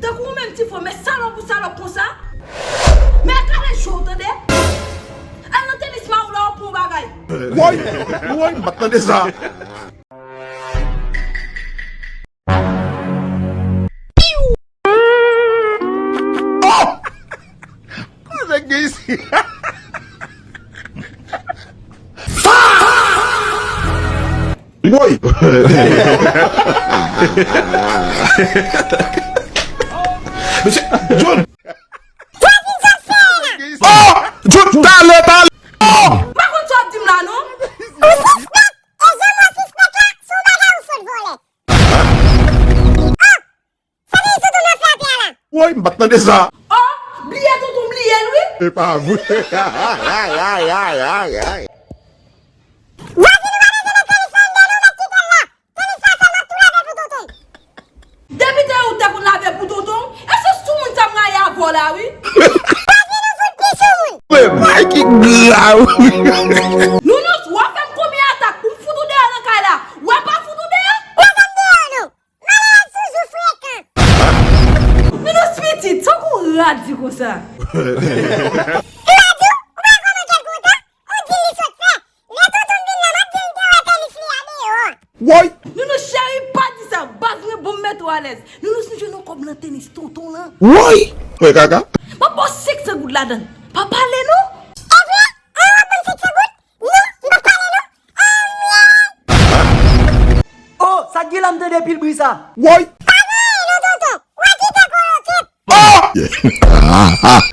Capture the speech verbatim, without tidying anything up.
Tankou ou menm ti fò, men salòp ou salòp konsa. Men kale cho w tande. Al nan tenis ma ou la ou pran bagay. Woy! Woy! M pa t tande sa. Oh! Kote nèg gen isi? Woy! Mesye, John! Oh! John, talè, talè! Oh! M pa konn sa w ap di m la non. Ou sispèk? E jan mwen sispèk la, se yon bagay ou sot vòlè. Oh! Sa vle di toutou nan fè atè a la. Woy, m pa t tande sa. Oh! Bliye toutou m bliye l wi. E pa vre. Vwazen ou pa bezwen met tenis la anndan non, mèt kite l la. Tenis la sèlman tou lave pou tonton. Depi te ou te konn lave pou tonton, e se soumoun sa m rayi avè w la wi. Vwazen ou fout pi soumoun. Men bay ki grav. Nounous, w ap fè m konbyen atak pou m fout ou deyò nan kay la? W ap pa fout ou deyò? Mete m deyò non. Malad toujou frekan. Nounous pitit, tankou w radi konsa. M pa di w, ou pa kòmanse l kontan, ou di l li sot fè. Lè tonton m vin la, m ap di l m te wè tenis li a deyò. Woy! Nounous cheri, pa di sa, baz mwen bon m mete w alèz. Nounous nou jwenn yon kòb nan tenis tonton lan. Woy! Wè kaka. M ap ba w senk san goud ladan l. Pa pale non. E vre? An w ap ban m senk san goud? Non, m p ap pale non. Anmwey! Oh, sa k gen la m tande pil bri sa? Woy! Pa gen anyen non tonton. W a kite kòlòkèt. Oh!